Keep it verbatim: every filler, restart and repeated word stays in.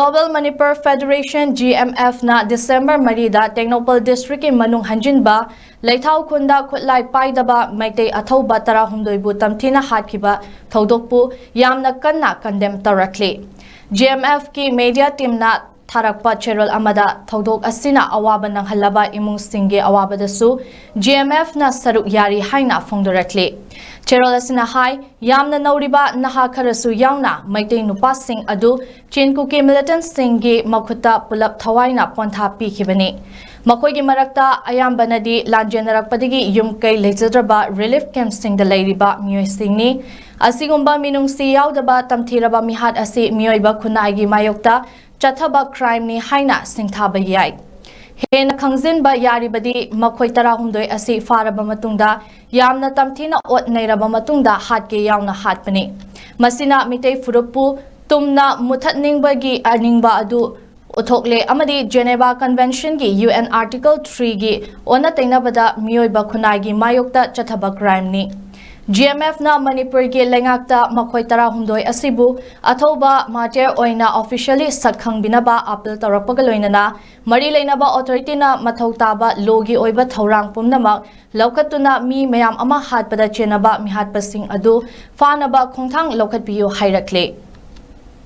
Global Manipur Federation, G M F, ꯅ December ꯃꯔꯤꯗ Tengnoupal district ꯀꯤ ꯃꯅꯨꯡ ꯍꯟꯖꯤꯟꯕ ꯂꯩꯊꯥꯎ ꯈꯨꯟꯗ ꯈꯨꯠꯂꯥꯏ ꯄꯥꯏꯗꯕ ꯃꯩꯇꯩ ꯑꯊꯧꯕ ꯇꯔꯥꯍꯨꯝꯗꯣꯏꯕꯨ ꯇꯝꯊꯤꯅ ꯍꯥꯠꯈꯤꯕ ꯊꯧꯗꯣꯛꯄꯨ ꯌꯥꯝꯅ ꯀꯟꯅ condemn ꯇꯧꯔꯛꯂꯤ꯫ G M F ꯀꯤ media team ꯅ ꯊꯥꯔꯛꯄ ꯆꯦꯔꯣꯜ ꯑꯃꯗ ꯊꯧꯗꯣꯛ ꯑꯁꯤꯅ ꯑꯋꯥꯕ ꯅꯪꯍꯜꯂꯕ ꯏꯃꯨꯡꯁꯤꯡꯒꯤ ꯑꯋꯥꯕꯗꯁꯨ G M F ꯅ ꯁꯔꯨꯛ ꯌꯥꯔꯤ ꯍꯥꯏꯅ ꯐꯣꯡꯗꯣꯔꯛꯂꯤ꯫ ꯆꯦꯔꯣꯜ ꯑꯁꯤꯅ ꯍꯥꯏ, ꯌꯥꯝꯅ ꯅꯧꯔꯤꯕ ꯅꯍꯥ ꯈꯔꯁꯨ ꯌꯥꯎꯅ ꯃꯩꯇꯩ ꯅꯨꯄꯥꯁꯤꯡ ꯑꯗꯨ ꯆꯤꯟ ꯀꯨꯀꯤ militant ꯁꯤꯡꯒꯤ ꯃꯈꯨꯠꯇ ꯄꯨꯂꯞ ꯊꯋꯥꯏꯅ ꯄꯣꯟꯊꯥ ꯄꯤꯈꯤꯕꯅꯤ꯫ ꯃꯈꯣꯏꯒꯤ ꯃꯔꯛꯇ ꯑꯌꯥꯝꯕꯅꯗꯤ ꯂꯥꯟꯖꯦꯟꯅꯔꯛꯄꯗꯒꯤ ꯌꯨꯝ ꯀꯩ ꯂꯩꯖꯗ꯭ꯔꯕ relief camp ꯁꯤꯡꯗ ꯂꯩꯔꯤꯕ ꯃꯤꯑꯣꯏꯁꯤꯡꯅꯤ꯫ ꯑꯁꯤꯒꯨꯝꯕ ꯃꯤꯅꯨꯡꯁꯤ ꯌꯥꯎꯗꯕ ꯇꯝꯊꯤꯔꯕ ꯃꯤꯍꯥꯠ ꯑꯁꯤ ꯃꯤꯑꯣꯏꯕ ꯈꯨꯟꯅꯥꯏꯒꯤ ꯃꯥꯌꯣꯛꯇ ꯆꯠꯊꯕ crime ꯅꯤ ꯍꯥꯏꯅ ꯁꯤꯡꯊꯥꯕ ꯌꯥꯏ꯫ ꯍꯦꯟꯅ ꯈꯪꯖꯤꯟꯕ ꯌꯥꯔꯤꯕꯗꯤ ꯃꯈꯣꯏ ꯇꯔꯥꯍꯨꯝꯗꯣꯏ ꯑꯁꯤ ꯐꯥꯔꯕ ꯃꯇꯨꯡꯗ ꯌꯥꯝꯅ ꯇꯝꯊꯤꯅ ꯑꯣꯠ ꯅꯩꯔꯕ ꯃꯇꯨꯡꯗ ꯍꯥꯠꯀꯦ ꯌꯥꯎꯅ ꯍꯥꯠꯄꯅꯤ꯫ ꯃꯁꯤꯅ ꯃꯤꯇꯩ ꯐꯨꯔꯨꯞꯄꯨ ꯇꯨꯝꯅ ꯃꯨꯊꯠꯅꯤꯡꯕꯒꯤ ꯑꯅꯤꯡꯕ ꯑꯗꯨ ꯎꯠꯊꯣꯛꯂꯦ ꯑꯃꯗꯤ Geneva Convention ꯒꯤ U N Article three ꯒꯤ ꯑꯣꯟꯅ ꯇꯩꯅꯕꯗ ꯃꯤꯑꯣꯏꯕ ꯈꯨꯟꯅꯥꯏꯒꯤ ꯃꯥꯌꯣꯛꯇ ꯆꯠꯊꯕ crime ꯅꯤ꯫ G M F ꯅ ꯃꯅꯤꯄꯨꯔꯒꯤ ꯂꯩꯉꯥꯛꯇ ꯃꯈꯣꯏ ꯇꯔꯥꯍꯨꯝꯗꯣꯏ ꯑꯁꯤꯕꯨ ꯑꯊꯧꯕ martyr ꯑꯣꯏꯅ officially ꯁꯛ ꯈꯪꯕꯤꯅꯕ appeal ꯇꯧꯔꯛꯄꯒ ꯂꯣꯏꯅꯅ ꯃꯔꯤ ꯂꯩꯅꯕ authority ꯅ ꯃꯊꯧ ꯇꯥꯕ law ꯒꯤ ꯑꯣꯏꯕ ꯊꯧꯔꯥꯡ ꯄꯨꯝꯅꯃꯛ ꯂꯧꯈꯠꯇꯨꯅ ꯃꯤ ꯃꯌꯥꯝ ꯑꯃ ꯍꯥꯠꯄꯗ ꯆꯦꯟꯅꯕ ꯃꯤꯍꯥꯠꯄꯁꯤꯡ ꯑꯗꯨ ꯐꯥꯅꯕ ꯈꯣꯡꯊꯥꯡ ꯂꯧꯈꯠꯄꯤꯌꯨ ꯍꯥꯏꯔꯛꯂꯦ꯫